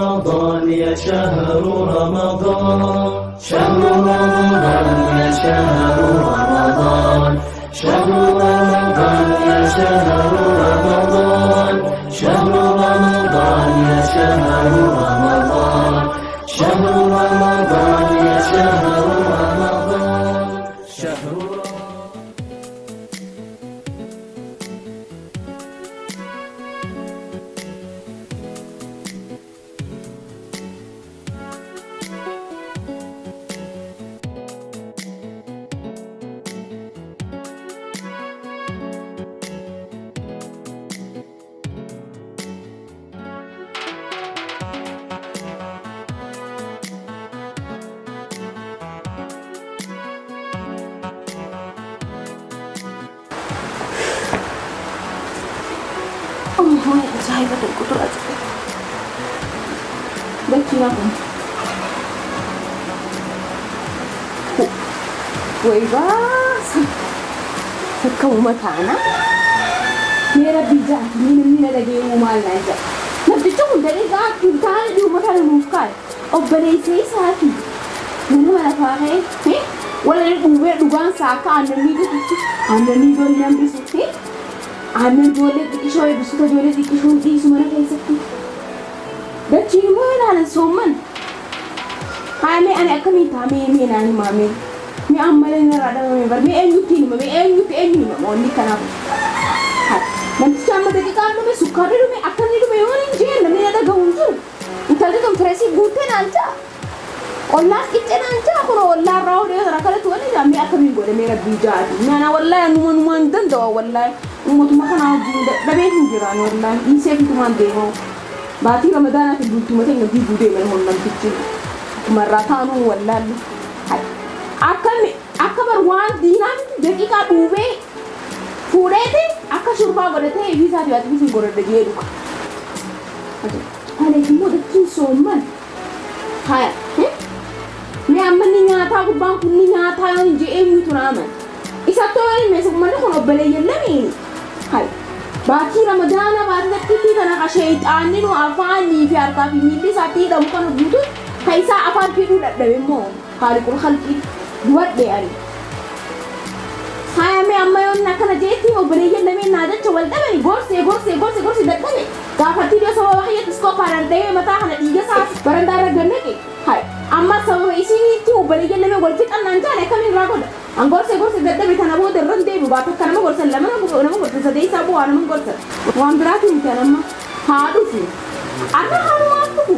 رمضان يا شهر رمضان، شهر رمضان يا شهر رمضان، شهر رمضان يا شهر رمضان، شهر رمضان يا شهر رمضان، شهر رمضان يا شهر رمضان، شهر Ajaa'iba tokkotu ajaa'iba. Dachiin kun. Way baasa. Takka uumataana. Mee rabbii ja'ati mee namni na dhaga'ee maal naan jedha. Namtichi kun daqiiqaa taane dhiyuma kana nuuf kaa'e. Obboleessa isaati. Ganama lafaa ka'ee wala dhuubee dhugaan isaa akka aannanii jedhutti aannanii ijoollee hambisu. Aannan ijoollee xiqqishoo eebbisuuta ijoollee xiqqishoon dhiisu mana keessatti. Dachiin immoo ilaalan soomman. Haa mee ani akkamiin ta'a mee mee naan himaa mee. Mee ammalee narraa dhabame bar mee eenyutti hima mee eenyutti eenyu hima wanni kanaaf. Namtichi amma daqiiqaan dhume sukkaarri dhume akka inni dhume yoo hin jeen namni na dhagahu hin jiru. Intalli tun fireesii guuttee naan ja'a. Ollaan qicce naan ja'a kun ollaan irraa odee sana kanatti wanni ja'a mee akkamiin godhe mee rabbii ja'aati. Mee ana wallaahi anuma numaan danda'u wallaahi. Ummatuma kanaa wajjin dadhabee hin jiraan wallaahi. Dhiisee fitumaan deemaa. Baatii ramadaanaatiin bultuma teenya diiguu deeman hon namtichi. Akkuma irraa taanuu wallaallu. Akkami akka bar waan diinaatti daqiiqaa dhuubee fuudheeti akka shurbaa godhatee ibiisaatii ati godhadha jee dhuga. Aleef immoo dachiin soomman. Haya. Mee amma inni nyaataa gubbaan kun ni nyaataa yoo hin jee eenyutu na amana? Isatti yoo hin meessu manni kun obboleeyyan lamiini. Haya. Baatii ramadaana baatii takkiitti kana ka sheeyxaanni nu afaanii fi harkaa fi miilli isaatti hidhamu kana guutuun ka isaa afaan hidhuu dadhabe immoo haaliqul khalqii duwadhe ani. Haya mee amma yoo inni akkana jeetti obboleeyyan lameen naa jecha wal dhabani gorsee gorsee gorsee gorsee dadhabe gaafattii yoo sababa kiyyatti iskoopaadhaan dhahee mataa kana dhiiga isaa barandaa irra gad naqe. Haya amma sababa isiinitti obboleeyyan lameen wal fixan naan jaale akkamiin irraa godha? An gorsee gorsee dadhabe tana booda irra hin deebi'u baata akka nama gorsan lama nama gorsan sadeessaa bu'aa nama gorsan waan biraatiin miti an amma haa dhufu arra hanumaaf dhufu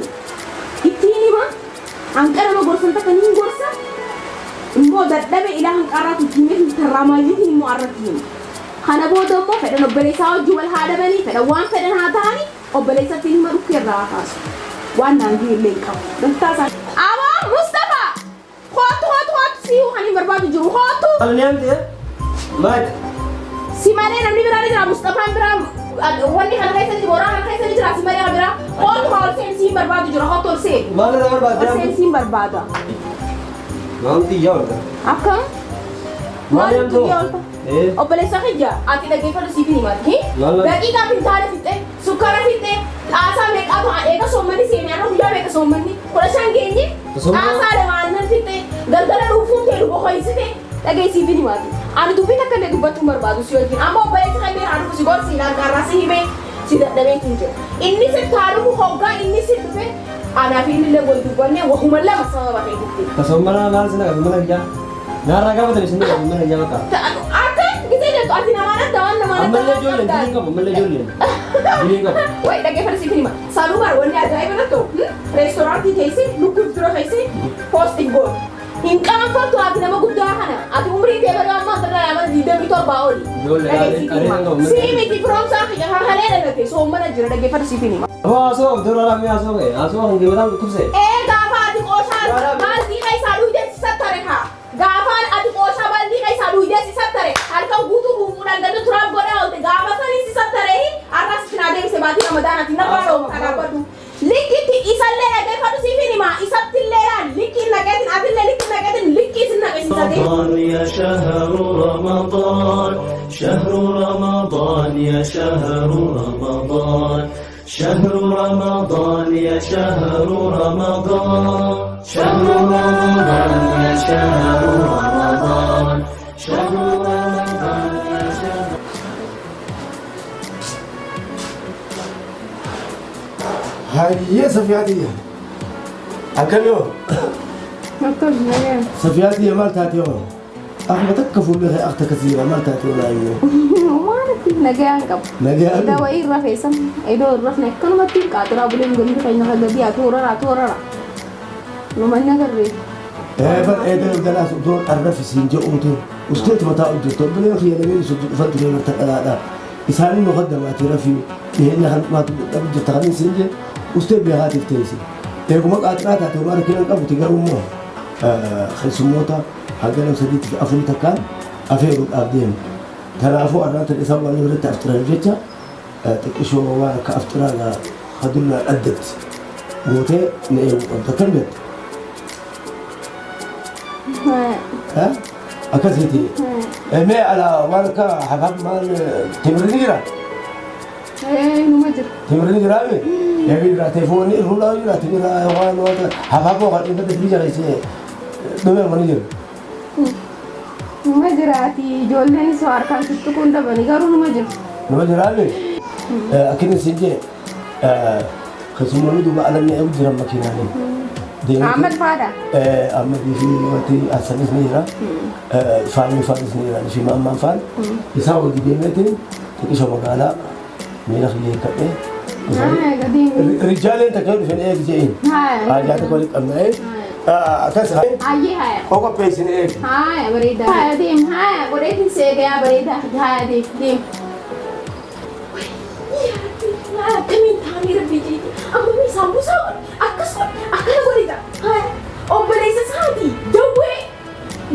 ittiin hima hanqa nama gorsan takka niin gorsa immoo dadhabe ilaa hanqaarraatu itti himee tarraa maayyiitiin immoo arratti hima. Kana booda immoo fedhan obboleessaa wajjin wal haa dhabanii fedhan waan fedhan haa ta'anii obboleessatti hima dhukkee irraa haa kaasu. Waan naan gahe illee hin qabu. Dantaa isaa. Aboo Mustafaa! Kootu kootu kootu si kan hin barbaadu jiru kootu. Maal ni amte? Maal? Si malee namni biraa ni jira Mustafaan biraa wanni kana keessa ni mooraa kana keessa ni jira si malee kan biraa kootu haa ol seeni si hin barbaadu jira kootu ol seeni. Maal irraa Ol barbaadde? seeni si hin barbaada. Maal xiyyaa olta? Akkam? Maal yaamtu? Xiyyaa olta? Obboleessa kiyya ati dhaggeeffadhu siif hin himati. Maal? Daqiiqaa fintaala fixxe, sukkaara fixxe, xaasaa meeqaatu eega soommanni seenee har'a guyyaa meeqa soommanni 15 geenye xaasaa lama aannan fixxe galgala dhuufuun kee dhugo ho'isite dhageessiif hin himati. Ani dubbii takka illee dubbachuu hin barbaadu si wajjin. Amma obboleessi kan meeraa dhufu si gorsi ilaalqaarraa si himee si dadhabee hin jiru. Inni sitti haa dhufu hoggaa inni si dhufe anaa fi inni illee wal dubbannee wahuma lama sababa keetitti. Tasoommana maal sina qabu mana kiyyaa? Naarraa gaafatan isin qabu mana kiyyaa bakka. Akka gisee jettu ati namaan adda waan namaan adda Ammallee waan ijoolleen qabdaa. diliin qabu ammallee ijoolleen diliin qabu. Wai dhaggeeffadhu siif hima. Sanuu bara wanni ajaa'iba irratti ta'u reestooraantii teessee lukkuu dura teessee poosti gootu. Hin qaanfattu ati nama guddaa kana ati umrii tee bara ammaa kana nama 27 oli. Ijoollee Dhageessiif areera hima. qabu. Sii miti firoomsaa kiyya kan halee dhalate soommana jira dhaggeeffadhu siif hima. Aboo haasoo abdurraa lammii haasoo ka'e haasoo kan mataan dhukkubse. Ee gaafa ati qooshaa baaldii keessaa dhuyde si sattare kaa. Gaafa ati qooshaa baaldii keessaa dhuyde si sattare halkan guutuu dhuufuudhaan ganda turaaf godhaa oolte gaafa sanii si sattare har'as isin adeemse baatii ramadaanaati narraa dhoowwa kanaafadhu. Likkitti isallee dhaggeeffadhu siif hin hima isattillee laal likkiin naqeetin atillee likkiin naqeetin likkii isin naqeessisate. رمضان يا شهر رمضان، شهر رمضان يا شهر رمضان. شهر رمضان يا شهر رمضان، شهر رمضان يا شهر رمضان، شهر رمضان يا شهر. Hayyee Safiyaa. Akkam yoo? Akkam nagaa. Safiyaa maal taate yoo? Akkuma takka fuulli kee akka kasiira maal taate yoo laayyoo? Maalitti nagaan qabu. Nagaan? Iddoo wayii irra feesan iddoo irra rafne akkanumatti qaaxiraa buleen gandi keenya kan gadi haa toorara toorara. Numanni agarree. Ee bar eedee galaas utuu arrafisiin jedhuutu usteetu mataa hojjettu obboleen kiyya lameen isa dhufan ture marta dhalaadha. Isaanii nu kaddamaati rafii dhiyeenya kan maatu dhabu jirta kan isin je ustee beekaatiif teessi. Eeguma qaaxiraa taate homaa rakkina hin qabuti garuu immoo keessummoota hanga nama sadiitti fi afurii takkaan afeeruudhaaf deemu. Kanaafuu arraan tan isaan waan irratti afxiraniif jecha xiqqishoo waan akka afxiraa hadullaan addatti gootee na eeguu qabda. Akkam jette? Akkasiiti. Mee ala waan akka hafaaf maal timirri ni jira? Numa jira. Timirri ni jiraa mee? Eegi jira teefoonni irruudhaa jira timira waan waan hafaaf waan dhibbatti fi jira isee dhumee wani jira. Numa jiraati ijoolleenis harkaan tuttuquun dhabanii garuu numa jira. Numa jiraa mee? Akkini siin jee keessummoonni duuba alanni eegu jiran makiinaanii. Ahmad faadha. Ahmadii fi wanti Hassanis ni jira. Faanni faanis ni jira. Fi maammaan faan. Isaan wajji deemeetiin xiqqisho magaalaa miila kiyya hiikkadhee. Gadi. Rijaaleen takka dhufan eegi je'in. Haajaa tokko walitti qabna. Akkas. Hayyee haya. Koo qopheessin eegi. Haya bareedaa. Haya deem haya godheetiin seegayaa bareedaa. Haya deem deem. Akkamiin taa'anii rabbii jeeti. Amma mi saambusaa godhe akkas godhe akkana godhe haya obboleessa isaatii jawwee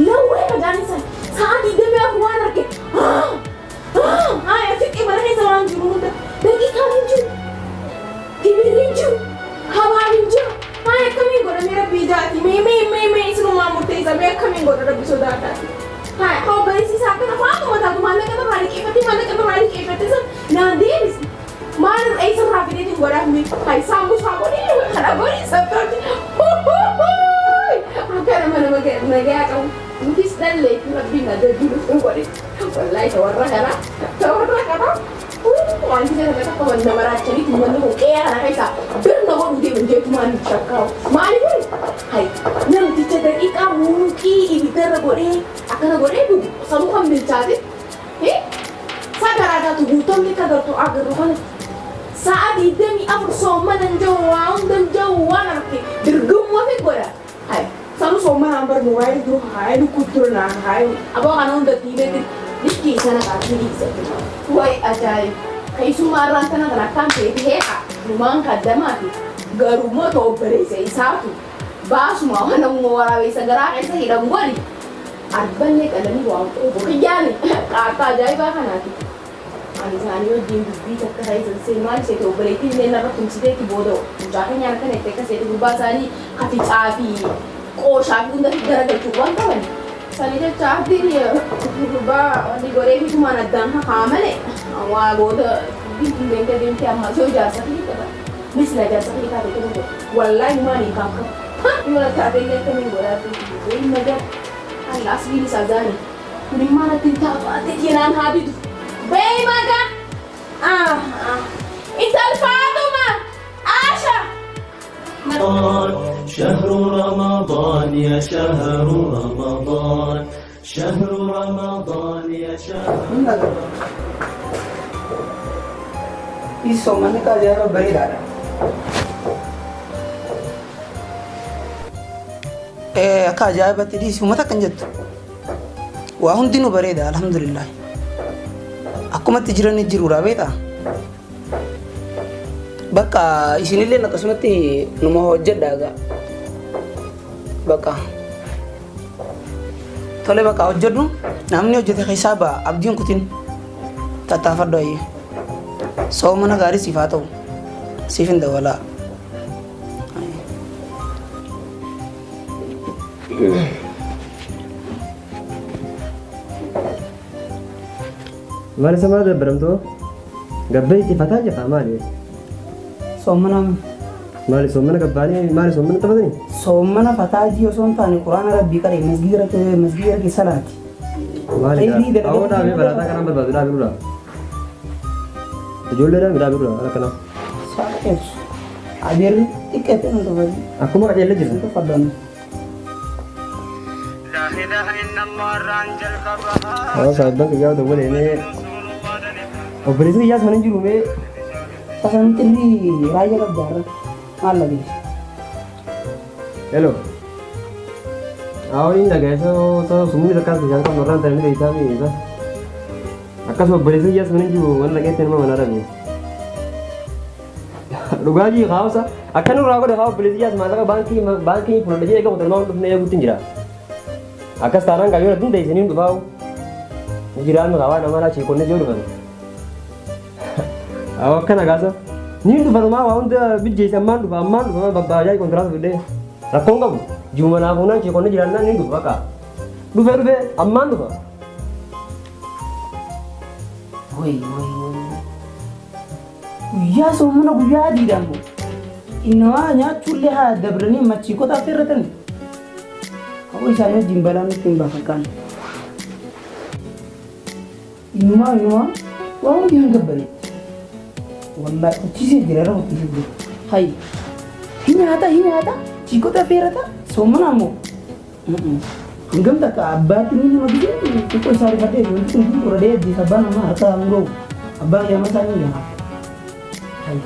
lawwee maqaan isaa sa'aatii 24 waan arge haya fiqee mana keessa waan jiru hunda daqiiqaan hin jiru timirri hin jiru habaab hin jiru haya akkamiin godhame rabbii jaati mee mee mee mee isinumaa murteessa mee akkamiin godha rabbi sodaadhaati. Haya obboleessi isaa akkana faatuma taatu maallaqa irraa liqeeffattee maallaqa irraa liqeeffattee san naan deebisi. Maal eessarraa fideetiin godhaaf mee hay saambusaa godhee kana godhee sabbaati akkana mana nagaa qabu nutis dhallee rabbiin ajajju nuuf godhe wallaahi ta warra kanaa ta warra kanaa wanti kana takka wanta maraachaniif uummanni kun qe'ee kana keessaa birna godhuu deemu jeetu maal shakkaa'u maaliif hay namticha daqiiqaa muuqii ibiddarra godhee akkana godhee dhugu sanuu kan bilchaate sagaraadhaatu guutamni akka gartuu agarru kanatti sa'a 24 soomana hin jiru waa hunda hin jiru waan arge dirgummaa fi godha. Hay sanu soomanaan bar moobaayilii dura haayee lukkuu dura naan haayee aboo kana hunda diimeetti likkii sana kaasni dhiisatti. Way ajaa'ib keessummaa irraan tana kan akkaan ta'e heeqa numaan kaddamaati garuu moo obboleessa isaatu baasuma waan namuma waraabeessa garaa keessa hidhamu godhi arballee qalanii waan quufu kiyyaani qaaqaa ajaa'ibaa kanaati. Ani isaanii wajjin dubbii takka ta'isan see maal seete obboleettiin illee narra tumsiteetti booda mucaa keenya harka itti akka seete gurbaa isaanii kaficaa fi qooshaa fi hunda garagalchuu waan qaban. Sani jecha abdiin gurbaa wanni godhee bitumaan addaan hakaa malee waa booda dubbiin tun deemtee deemtee amma osoo jaarsa fi qaba. Misla jaarsa fi taate tokko wallaahi maal hin kaakka. Yoo taate illee akkamiin godhaatu wayi magaa alla asliin isaa zaani. Kun immoo natti hin taatu ati kinaan haa bitu. Bee magaa. Intal Faatuma. Asha. شهر رمضان يا شهر رمضان، شهر رمضان يا شهر. Soomanni qajeeloo bareedaadha. Akka ajaa'ibatti dhiisi uummata akkan jettu. Waa hundinuu bareeda alhamdulillah. Akkumatti jiran jiruudha beektaa? Bakka isinillee akkasumatti numa hojjedha egaa. Bakka tole bakka hojjedhu namni hojjete keessaa ba'a abdiin kutin tattaafadhu ayyee. Soomana gaarii siif haa ta'u siif hin dabalaa. Maal isa maal dabbaramtoo? Gabbee itti fataa jirta maali? Soomana Maali soomana gabbaanii maali soomana taphatanii? Soomana fataajii osoo hin taane quraana rabbii qaree masgiida masgiida keessa laati. Maali Khayrii gaa? Awoo dalagaa dhaabee baraataa kanaan barbaadu dhaabee dura. Ijoollee dhaabee dhaabee dura haala kanaa. Saala qeessu. Adeerri xiqqeetti nu tufadhu. Akkuma qajeellee jirra. Nu tufadhu. Awoo saayibban kiyyaa dawwalee mee obboleessi kiyyaas mana hin jiru mee Tasan xirrii raayyaa qabda har'a. Maal lageessu? Hello. Awoo inni dhagaa isa sumni takkaas bishaan qabnu irraan ta'e ni beektaa mi isa. Akkasuma obboleessi kiyyaas mana hin jiru mana dhaqeetti nama mana dhabe. Dhugaa jii kaawsa akka nurraa godhe kaa obboleessi kiyyaas maallaqa baankii baankii fudhadhe jee eegamu tilmaama dhufnee eeguutti hin jira. Akkas taanaan kaayyoon adduun ta'e isiniin dhufaa'u. Ni jiraan kaawaa nama laa sheekonni jiru dhufan. Awwa akkana gaasa. Niin dhufa numaa waa hunda bijjeessa ammaan dhufa ammaan dhufa babbaajaa kontiraata fidhee. Rakkoon qabu ji'uma naaf hunaan sheekonni jiraannaan niin dhufa bakka. Dhufe dhufe ammaan dhufa. Way way way. Guyyaa soomana guyyaa adiidhaan moo? Innumaa nyaachuullee haa dabranii machiikota affeerratan. Hawwa isaanii wajjin balaan nutti hin baafakkaan. Innumaa innumaa waa hundi hanga bareetti. Wallaahi qochiisee jira irra qochiisee jira. Hayi hin nyaata hin nyaata chiikota affeerrata soomana ammoo. Hangam takka abbaatti ni nama gisee xiqqoo isaa rifadhee wanti kun kun qoradee ajjeesa abbaan amma harka hin ga'u. Abbaan yaama isaa ni gaha. Hayi.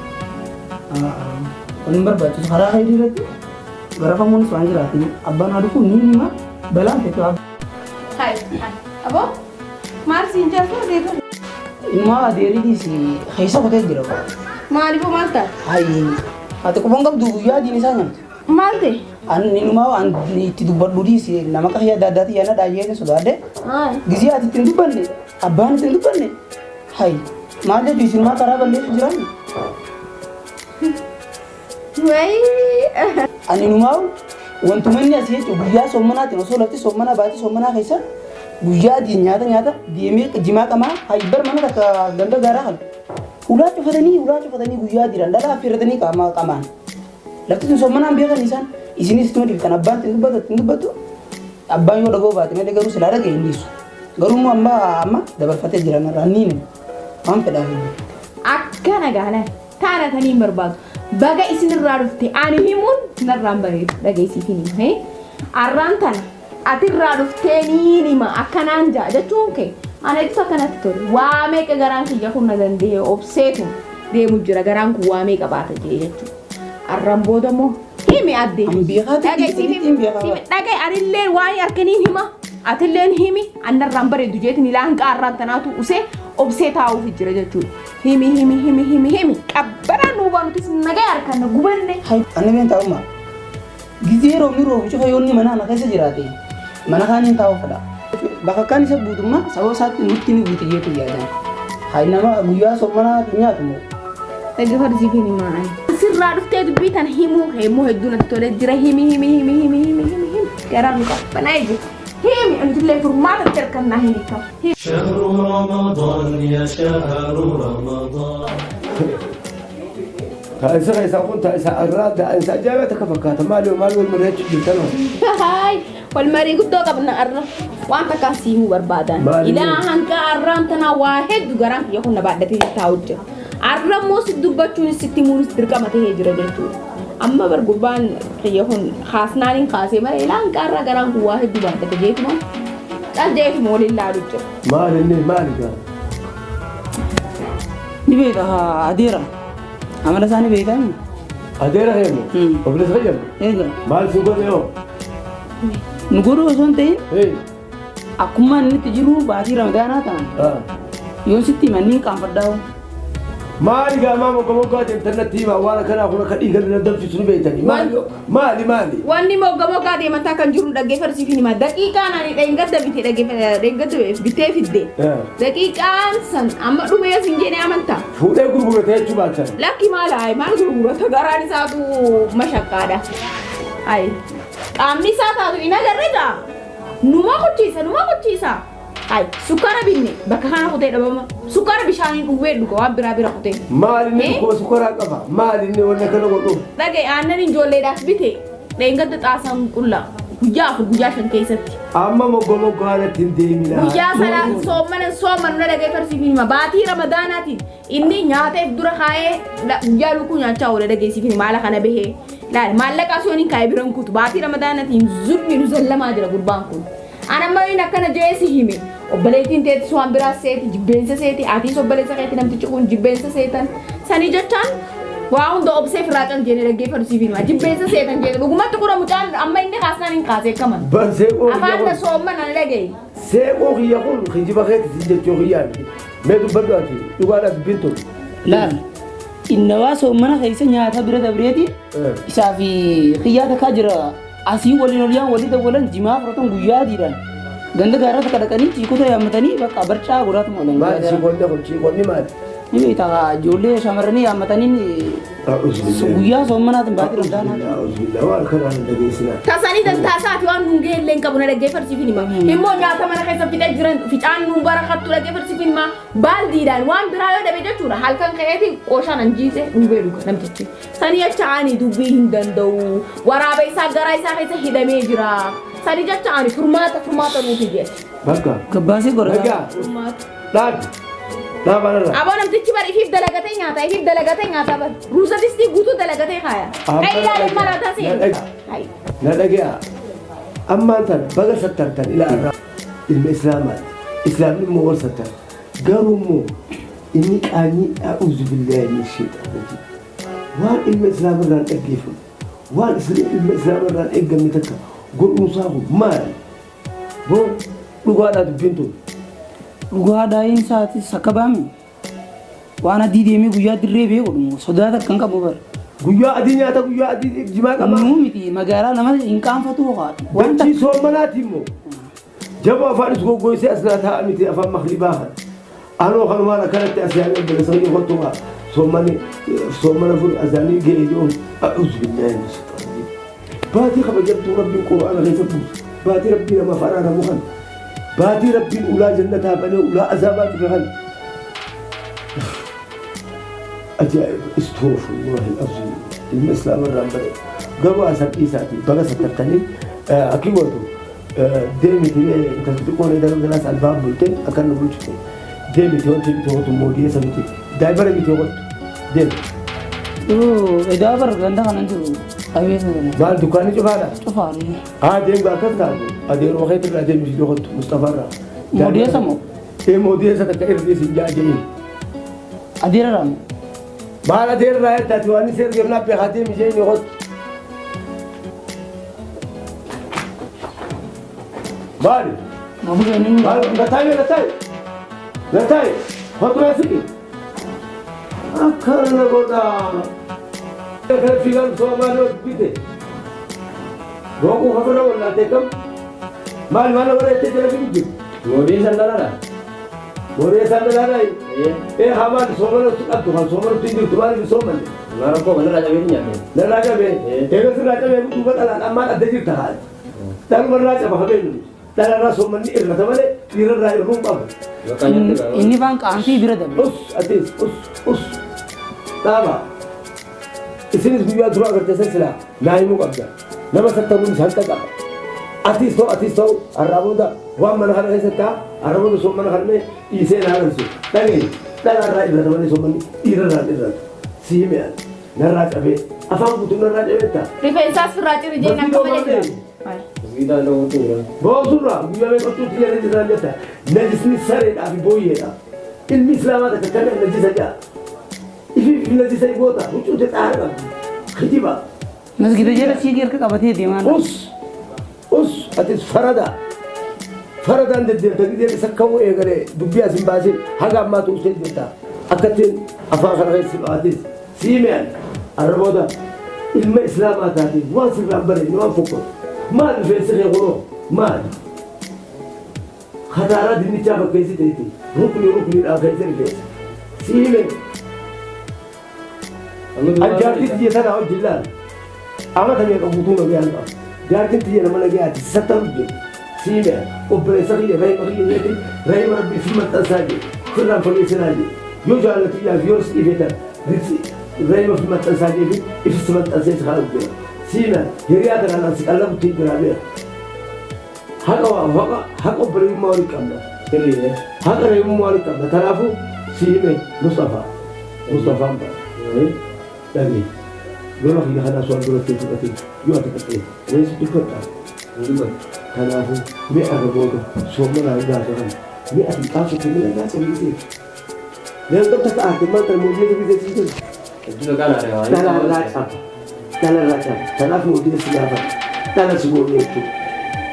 Kun hin barbaachisu karaa khayrii irratti garafamuunis waan jiraatu abbaan haa dhufu ni hima balaan feetu haa. Hai, hai. Aboo, maal siin jaaltu adeerra? Ilmaa adeerii dhiisi keessa kutee jira. Maaliifoo maal taate? Hayi ati quban qabdu guyyaa diin isaa nyaatu. Maal ta'e? An inumaa an itti dubbadhu dhiisi nama qahiya adda addaati yana dhaayyee sodaadhe. Gizee ati ittiin dubbanne abbaan ittiin dubbanne hayi maal jechuu isin maa karaa balleessu jiran. Wayii. Ani inumaa wantuma inni asii jechuun guyyaa soommanaatiin osoo lafti soommanaa baatii soommanaa keessa guyyaa adiin nyaata nyaata deemee jimaa qamaa hayi bar mana takka ganda gaaraa kana hulaa cufatanii hulaa cufatanii guyyaa jiran dhalaa affeerratanii qaama qamaan. Lafti tun soommanaan beekan isaan isinis ittuma dhiiftan abbaan ittiin dubbatu ittiin dubbatu abbaan yoo dhaga'uu baate malee garuu silaa dhaga'e hin dhiisu. Garuu immoo amma amma dabarfatee jira narraa niin waan fedhaaf hin Akkana gaala taana tanii hin barbaadu. Baga isinirraa dhufte ani himuun narraan bareedu dhageessiitiin hima. Arraan tana atirraa dhuftee niin hima akkanaan ja'a jechuun kee ana ibsa akkanatti tole. Waa meeqa garaan kiyya kun na danda'e obseetu deemu jira garaan kun waa meeqa baata jee jechuudha. Arran booda immoo himi adde. An beekaa Dhaga'i siif ta'e himi. hin beekaa. Siif dhaga'i anilleen waa'ee harkaniin hima. Atilleen himi annarraan bareedu jeetiin ilaa hanqa arraan tanaatu usee obsee taa'uuf jira jechuudha. Himi himi himi himi himi qabbanaan nuu baanutis nagaa harkanna gubanne. Hay anni been taa'ummaa. Gizee roobni roobu cufa yoonni mana ana keessa jiraate mana kaaniin taa'uu fedha. Bakka akkaan isa buutummaa sababa isaatti nutti ni buuti jeetu yaadan. Hay nama guyyaa soommanaa nyaatu moo? Dhaggeeffadhu siif hin himaa ani. Sirraa dhuftee dubbii tana himuu kee immoo hedduu natti tolee jira himi himi himi himi himi himi himi garaan nu qabbanaa'ee jira. Himi nutillee furmaata itti harkannaa himi kam. شهر رمضان يا شهر رمضان Taa'insa keessaa kun taa'insa irraa taa'insa ajaa'ibaa takka fakkaata. Maali maali wal mari'achuu jirtan hoo? Haay wal marii guddoo qabna arra waan takkaa sii himuu barbaadan. Maali? Ilaa hanga arraan tanaa waa hedduu garaan kiyya kun na baadhatee taa'u jira. Arra immoo si dubbachuunis sitti himuunis dirqama ta'ee jira jechuudha. Amma bar gurbaan kiyya kun kaasnaaniin kaasee malee ilaa hanga arraa garaan kun waa hedduu baadhate jeetuma cal jeetuma waliin laalu jira. Maali inni maali gaa? Ni beeka haa adeera. Amala isaa ni beektaa inni? Adeera keenya. Obboleessa keenya. Eega. Maal si godhe hoo? Nu godhuu osoo hin ta'in Hey. akkuma inni itti jiru baatii ramadaanaa ta'an Ah. yoon sitti himan niin qaanfadhaa hoo. Maali gaa maa mogga moggaa deemtan natti himaa waan akkanaa kun akka dhiiga na danfisu ni beektanii. Maali maali maali? Wanni mogga moggaa deemantaa kan jiru dhaggeeffadhu siif hin hima. Daqiiqaan ani dheengadda bitee dheengadda bitee fidde. Daqiiqaan san amma dhumee sin jedhee amantaa. Fuudhee gurgurate jechuu baachan. Lakki maal hayi maal gurgurata garaan isaatu mashaqqaadha. Hayi qaamni isaa taatu hin agarre gaa. Numa kuchiisa numa kuchiisa. Hay sukkaara binne bakka kana kutee dhabama. Sukkaara bishaaniin dhugee dhuga waan biraa bira kutee. Maal inni Eh? dhukkuba sukkaraa qaba? Maal inni wanna kana godhuuf? Dhagaye aannan ijoolleedhaaf bite dheengadda xaasaan qullaa guyyaa 4 guyyaa 5 keessatti. Amma moggo moggaanatti hin deeminaa. Guyyaa sana soomana soomanu na dhageeffarsiif hima. Baatii Ramadaanaatiin inni nyaateef dura kaa'ee guyyaa lukkuu nyaachaa oola dhageessiif hima. Haala kana bahee. Laal maallaqa osoo hin kaa'ee biran kutu. Baatii Ramadaanaatiin zulmi nu zallamaa jira gurbaan kun. An amma inni akkana jedhee si hime. Obboleettiin teetis waan biraa seeti jibbeensa seeti atiis obboleessa keetti namtichi kun jibbeensa seetan. Sanii jechaan waa hunda obsee firraa cal jennee dhaggeeffatu siif hima. Jibbeensa seetan jenne dhugumatti kura mucaan amma inni kaasnaan hin kaasee kaman. Bar seeqoo kiyya Afaan na kun soomman ana dhagaye. seeqoo kiyya kun kijiba keeti sin jechuu kiyyaa miti. Mee dubbadhu ati dhugaadha dubbiin tun. Laal innawaa soommana keessa nyaata bira dabreeti isaa fi kiyyaa takkaa jira asii waliin ol yaan walii dawwalan jimaa fudhatan guyyaa adiidhaan ganda gaarraa takka dhaqanii ciikota yaammatanii bakka barcaa godhaatuma oolan. Maali ciikonni kun ciikonni maali? Ni beektaa ijoollee shamarranii yaammatanii guyyaa soommanaatiin baatii ramadaanaa. A'uuzubillah waan kanaan hin dhageessinaa. Tasanii dantaasaati waan nuun ga'e illee hin qabu na dhaggeeffarsiif hin hima. Immoo nyaata mana keessa fixee jiran ficaan nuun barakattu dhaggeeffarsiif hin hima. Baaldiidhaan waan biraa yoo dhabe jechuudha halkan ka'eeti qooshaan anjiise dhugee dhuga namtichi. Sanii jecha ani dubbii hin danda'u. Waraaba isaa garaa isaa keessa hidhamee jira. Sanii jecha ani furmaata furmaata nuuf jedhe. Bakka. Gabbaasee godha. Dhagaa. Furmaata. Dhaabi. Dhaaba irra. Aboo namtichi bar ifiif dalagatee nyaata ifiif dalagatee nyaata bar. Ruuza distii guutuu dalagatee kaaya. Amma Kai ilaali marataa seeni. Hai. Na dhagaa. Ammaan tan baga sattartan ilaa irraa ilma islaamaati. Islaamni immoo wal sattar. Garuu immoo inni qaanyii a'uuzu billaahi min sheexaan rajiim. Waan ilma islaama irraa hin dhaggeeffamu. Waan ilma islaama irraa hin eeggamne takka godhuunsaa kun maali? Boo dhugaadhaa dubbiin tun. Dhugaa daa'iin isaatis akka baami. Waan adii deemee guyyaa dirree bee godhu sodaa takka hin qabu bara. Guyyaa adii nyaata guyyaa adii jimaa qaba. Nuu miti magaalaa nama hin qaanfatu hokaa. Wanta Dachii soommanaati immoo. Jaboo afaan is goggoysee as naa taa'a miti afaan makhlibaa kana. Anoo kanumaan akkanatti as yaa'ee obboleessa kiyya kottu kaa soommani soommana furi azaanii ga'e jedhuun a'uuzu billaahi min shayxaani rajiim. Baatii kabajamtuu Rabbiin Qur'aana keessa buuse. Baatii Rabbii namaaf araaramu kana. Baatii Rabbiin ulaa jannataa banee ulaa azaabaa cufe kana. Ajaa'iba istoofullahi aziim ilma islaama irraan bare garuu asan dhiisaati baga sattartanii akki gootu deemiti intalti xiqqoon edaa galaas albaa bulte akka nu bulchite deemiti wanti miti hotu moodiyee sa miti daa'ibara miti hotu deemi. Edaa bar ganda kanan jiru qabeessa kana. Maal dukkaanni cufaadha? Cufaadha. Haa deemu akkas taatu adeeruma keetirraa deemiti hotu Mustafaarraa. Moodiyee moo? Ee moodiyee sa takka irrii sin jaa jedhiin. Adeera raame. Maal adeerraa jettaati waan inni seergeef naa beekaa deemi jedhiin hotu. Maali? Maali? Nataayi nataayi. Nataayi. Hotu siqi. Akkana godha. Kana fiigaan soomaa yoo bite. Boquu hafirra wallaatee kam? Maali maal nama jettee jala fiigu jiru? Mootii san dalaadha. Mootii san dalaadha. Ee haa maali soomana qabdu kan soomana hin jirtu maaliif hin soomanne? Maal rakkoo kanarraa cabee nyaate. Narraa cabee. Eega sirraa cabee duuba dhalaan ammaan adda jirta haali. Dhalumarraa caba habeenyu. Dhalarraa soommanni irrata malee dhiirarraa irruu hin qabu. Inni faan qaanfii bira dabre. Us atis us us dhaaba. Isinis guyyaa dura agartee san silaa naa himuu qabda. Nama sattaruun isaan qaba. Atis ta'u atis ta'u har'aa booda waan mana kana keessatti ta'a har'a booda soomana kana mee dhiisee naa galchu. Dhagahi dhalarraa irrata malee soommanni dhiirarraa hin irratu. Si hime ani. Narraa cabee afaan guutuu narraa cabeetta. Rifeensaas firraa ciri jeen akka malee jira. Masgiidaan dhawwatu jira. Boosurraa guyyaa meeqattuu xiyya najisaan jetta. Najisni sareedhaa fi booyyeedha. Ilmi islaamaa takka kana najisa ja'a. Ifiif najisa goota huccuu ta'e xaara qabdi. Kijiba. Masgida jala siigii harka qabatee deemaa. Us us atis farada. Faradaan deddeemta gidee isa ka'uu eegalee dubbii as hin baasin haga ammaatu usee jirta. Akkattiin afaan kana keessa baatis siime ani. Arra booda ilma islaamaa taatee waan sirraan bareedne waan fokkatu. Maal rifeensi kee kunoo maal? Kataaraa dinnichaa fakkeessiteeti rukni rukniidhaan keessa rifeensa. Siime. An jaartii tiyya tanaa wajjin laal. Amata meeqa guutuu nagayaan qaba. Jaartiin tiyya nama nagayaati si sattaru jiru. Siime obboleessa kiyya reema kiyya jeetiin reema rabbii fi maxxansaa jee firraan fageessinaa jee yoo jaalatiyyaaf yoo si ifetan reema fi maxxansaa jee fi ifsi maxxansee si kaa'u jira. Siime hiriyaa tanaan an si qallabutti hin jiraa beeka. Haqa waa haqa haqa obboleessummaa waliin qabna. Sirriidha. Haqa reemummaa waliin qabna. Kanaafuu siime Mustafaa. Mustafaan bara. Dhagee. Lola kiyya kanaa su'aan duratti fudhatee yoo ati qaxxee anis dubbadha. Kanaafuu mi'a irra booda soommanaa hin gaafaman mi'a ati qaasa kennina gaafa hin Leencota ta'aate maal mootii biyya jiru. Hedduu maqaan haadha Dhala irraa qaba. Dhala irraa qaba. Kanaaf mootiin si gaafata. Dhala si goone jechuudha.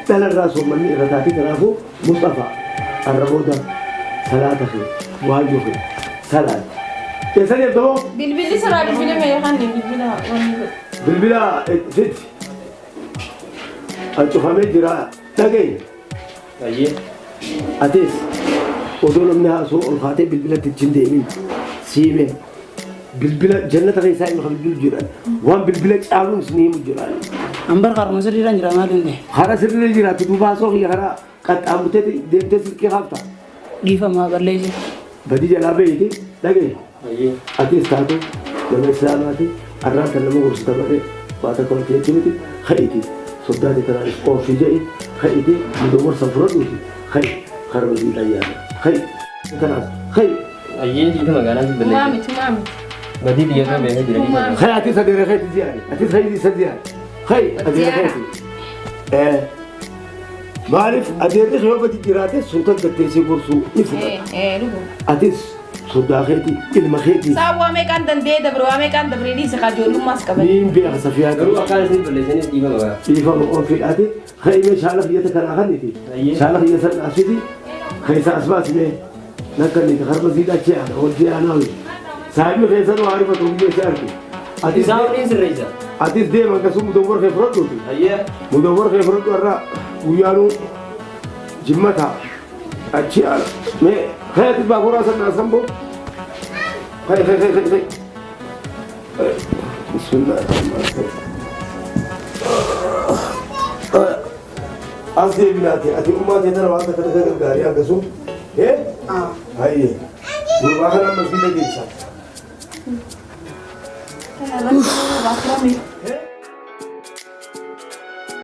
Dhala irraa soommanni irra taate kanaafuu Mustafaa har'a booda salaata kee waayyoo kee salaati. Eessa deemta moo? Bilbilli siraa bilbila meeqan bilbila wanni godhu. Bilbila fiti. An cufamee jira dhagaye. Ayyee. Atis odoo namni haasoo ol kaatee bilbilatti hin deemin siime bilbila jannata keessaa inni kan bilbilu jiran waan bilbila caaluun isin himu jiran. An bar karuma sirriirra jira maal hin ta'e. Karaa sirrii jiraatu duuba haasoo kiyya karaa qaxxaamurtee deemtee silkii haafta. Dhiifamaa balleessi. Badii jalaa bahiiti dhagaye. Ayyee. Atis taatu nama islaamaati arraan kan nama gorsita malee waa takka wanti jechuu miti ka'iti soddaati tanaanis oofii jedhi ka'iti mudawwar san fudhadhuuti ka'i karaa hojii xayyaara ka'i tanaas ka'i Ayyee dhiifa magaalaa si Tumaa balleessa. miti tumaa miti. Badii xiyyeeffannoo beekee jira dhiifa. ka'i atis adeera keeti ziyaari atis ka'i isa ziyaari ka'i adeera keeti maaliif adeerri yoo gadi jiraate suuta gatteessee gorsuu ni fudhata Ee dhugu. atis soddaa keeti ilma keeti Saa waa meeqaan danda'ee dabre waa meeqaan dabre dhiise kaa ijoollummaas qaban. niin beeka safiyaa Garuu akkaan isin balleessanis dhiifa magaalaa. dhiifama ofiidhaati ka'ime shaala kiyyata kanaa kaniti Ayyee. shaala kiyya san asiti keessa as baasime nakkaniti harma siidha achi aana hojii aanaa hoyi saayibni keessan waa arifatu biyyee si arge atis Isaan waliin sirreessa. atis deema akkasuma mudawwar kee fudhadhuuti Ayyee. mudawwar kee fudhadhu irraa guyyaanuu jimmata achi aana mee ka'e atis baakoraa san naasan boo ka'e ka'e ka'e ka'e bismillah As deebinaati ati ummaa tee tana waan takka takka gargaarii akkasum ee hayyee gurbaa kana amma siida geessa.